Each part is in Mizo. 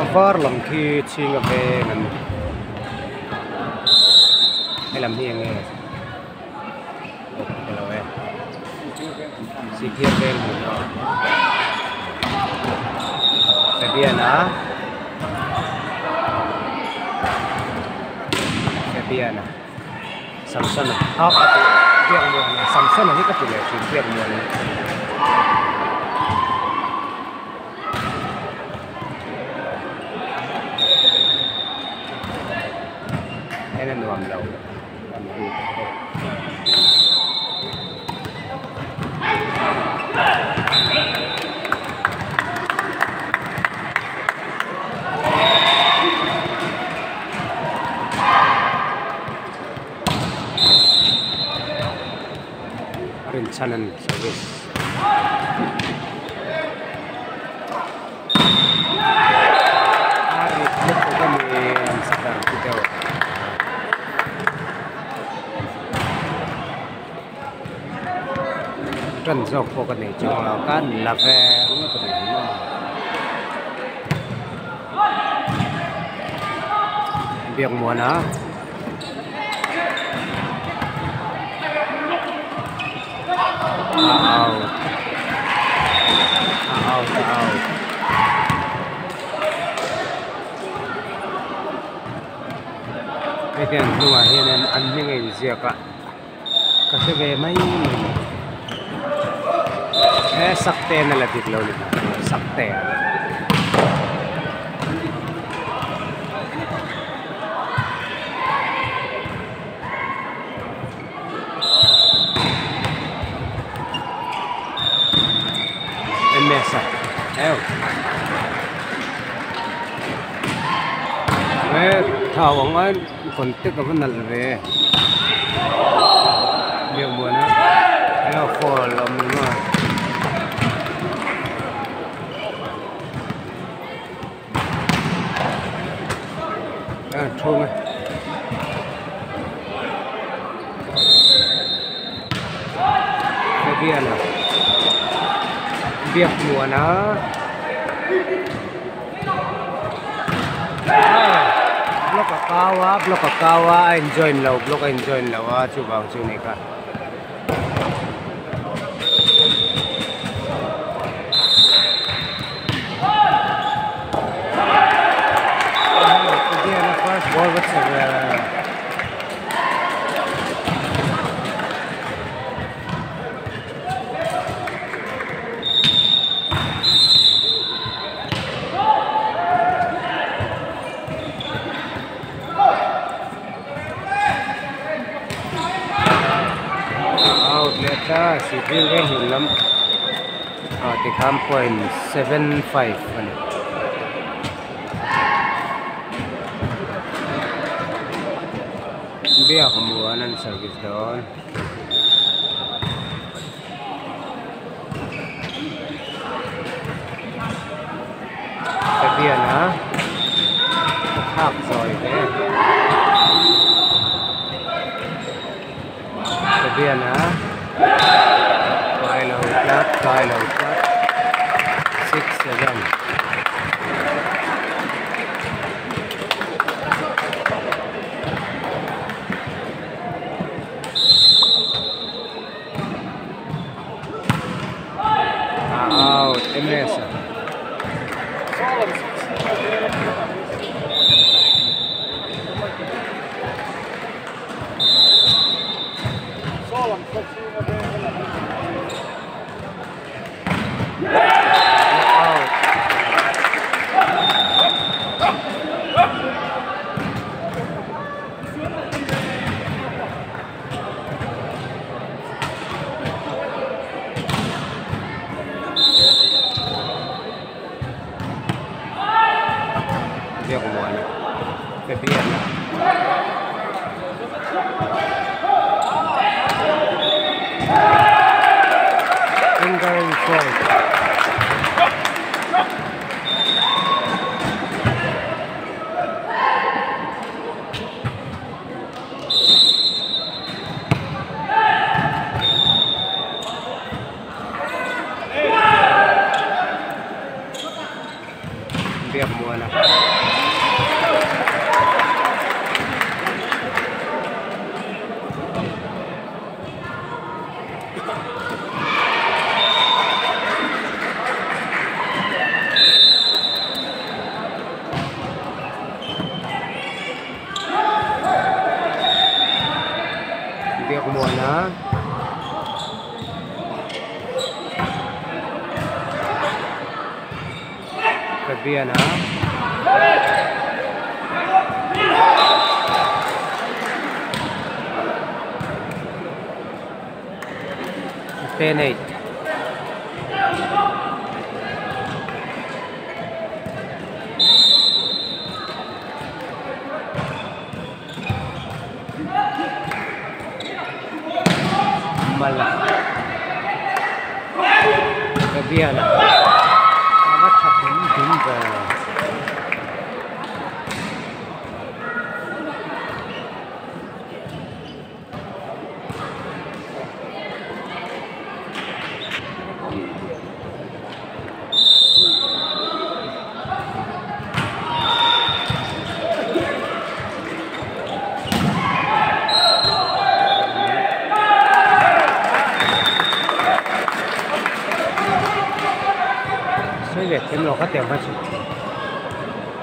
A var lam khi chhing a veng an ni helam hi enge elo e Sihphir veng hmun a Fabian-a Fabian-a Samson-a a Biakmuana Samson-a hi ka ti leh thin Biakmuana hi. En a nuam lo an bik bawk. Rinchhan an service. A rit lutuk a ni an sitar ti deuh. Tan zawk pawh ka nei chuang lo kan la ve ngawt a ni maw. Biakmuana. A out a out a out hei hian hnungah hianin an hming a inziak a ka hre ve mai mai he sakte na la dik lo ni sakte a ni. MS a eu he thau ang a contact a va nalh ve biakmuana eng a fall a awm emaw a thung a. Fabian-a Biakmuana block a kau a block a kau a a in join lo block a in join lo a chuvang chu ni kha. Out leh ta civil ram hmun lam ah tikhan point 75 a ni. Biak muan an service dawn. Fabian a thlak zawi hle Fabian a kai lo tlat kai lo tlat 6 7. Biakmuana. Biakmuana. Fabiana. 10-8. Mala. Fabiana.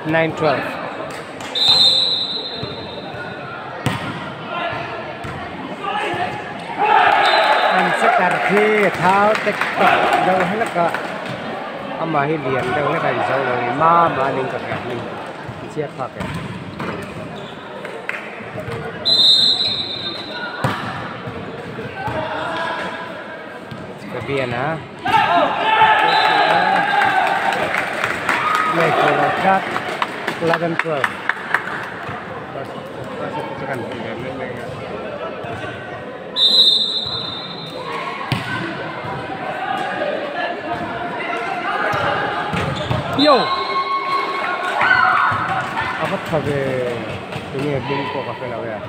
9-12. An setar khi thao tek tok deuh hlek a amah hi lian deuh hlek a inzo lo ni ma manin ka hriat hming chiat phak e. Fabian a 11-12. Yo! Apa thabe tuni bing ko ka fela ya.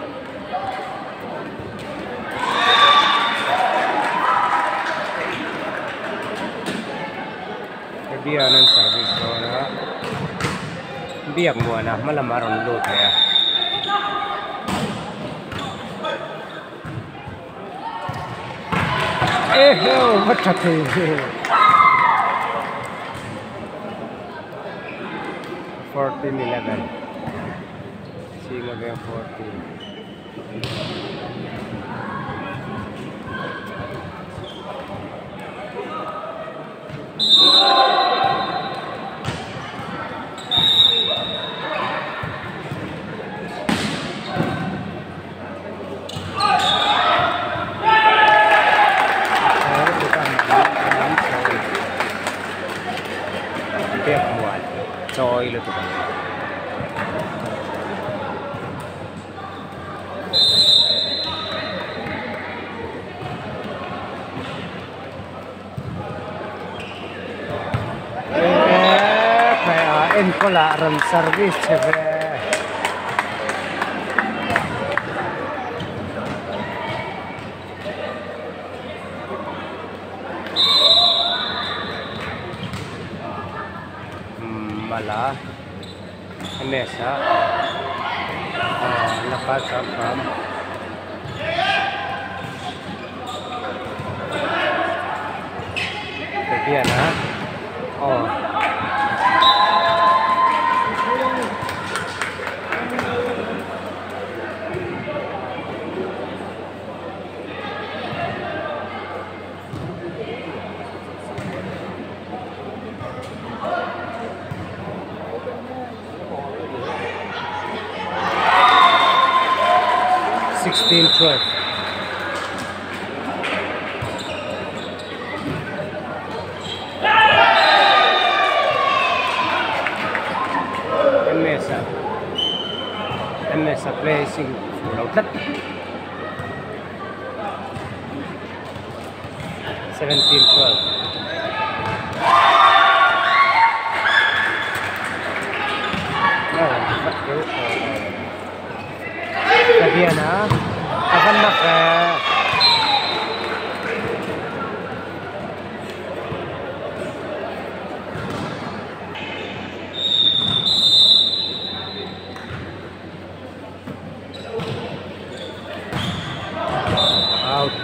Fabian an service do na. Biakmuana hmalam a rawn lut leh a. Eheu va tha thei ve. 14-11. Chhinga veng 14. Enkola run service cheve. Mala Mesa Lakasa from Fabiana. Oh. 16-12. MS placing outlet. 17-12. No, Fabiana.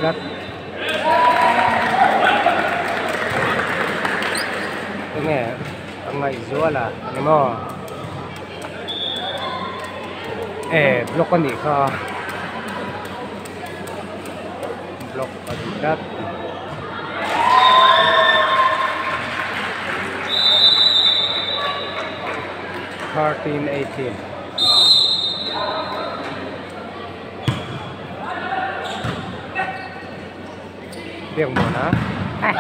tlat. Enge a ngaihzual a ni maw? E block a nih kha block a ni tlat. 13 18. Biakmuana eh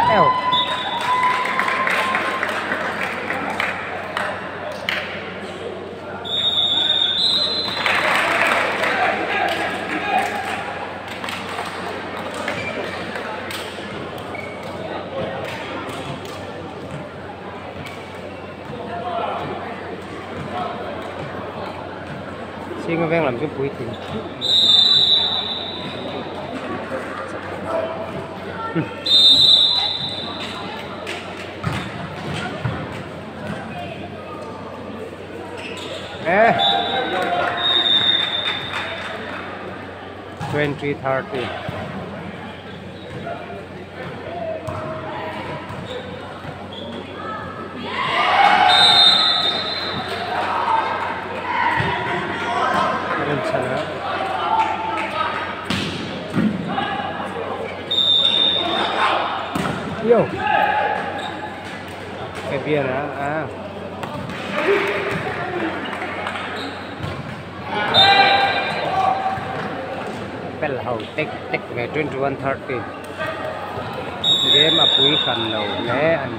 Chhinga veng lam chu puitling eh 20 30. Remchana yo Fabian a pel ho tek tek ve 21 30 game a pui hran lo hle a ni.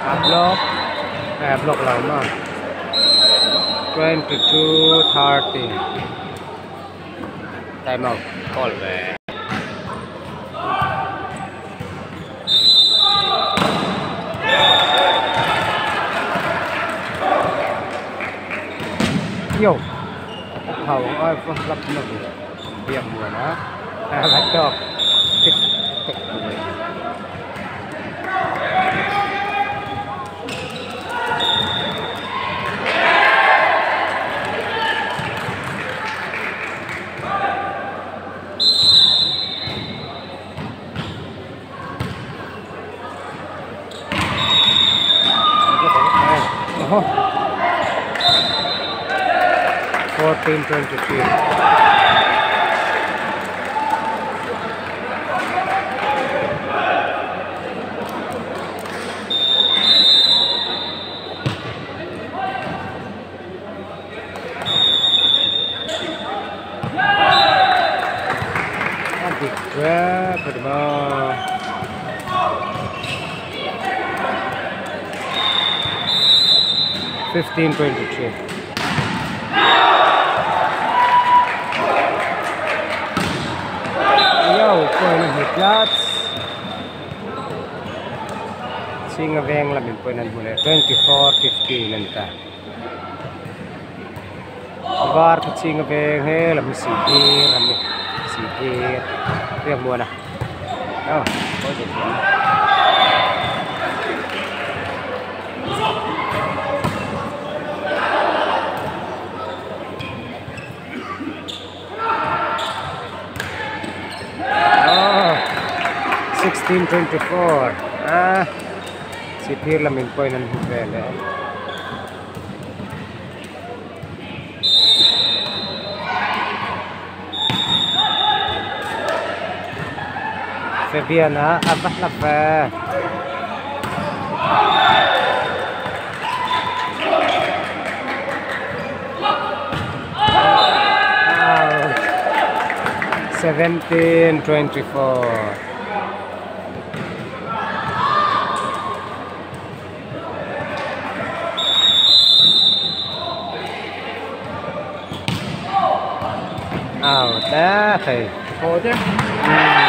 A block a block lo maw 22 30 time out call ve. Yo hầu ơi phương lập nó việc mùa nó bắt đầu tích tích người. Oh. 14 23. A dik vek a ni maw. 15 23. Yo point a hmu tlat. Chhinga veng lamin point an hmu leh 24 15 a ni ta. Var ka chhinga veng he lam hi sihphir an ni sihphir Biakmuana aw pawi thei thiam. Oh, 16 24. Ah, sihphir lamin point an hmu vel e. Fabian a va hlap ve. Out. 17 24. Out ta thầy. Hồ chứ. Ừ.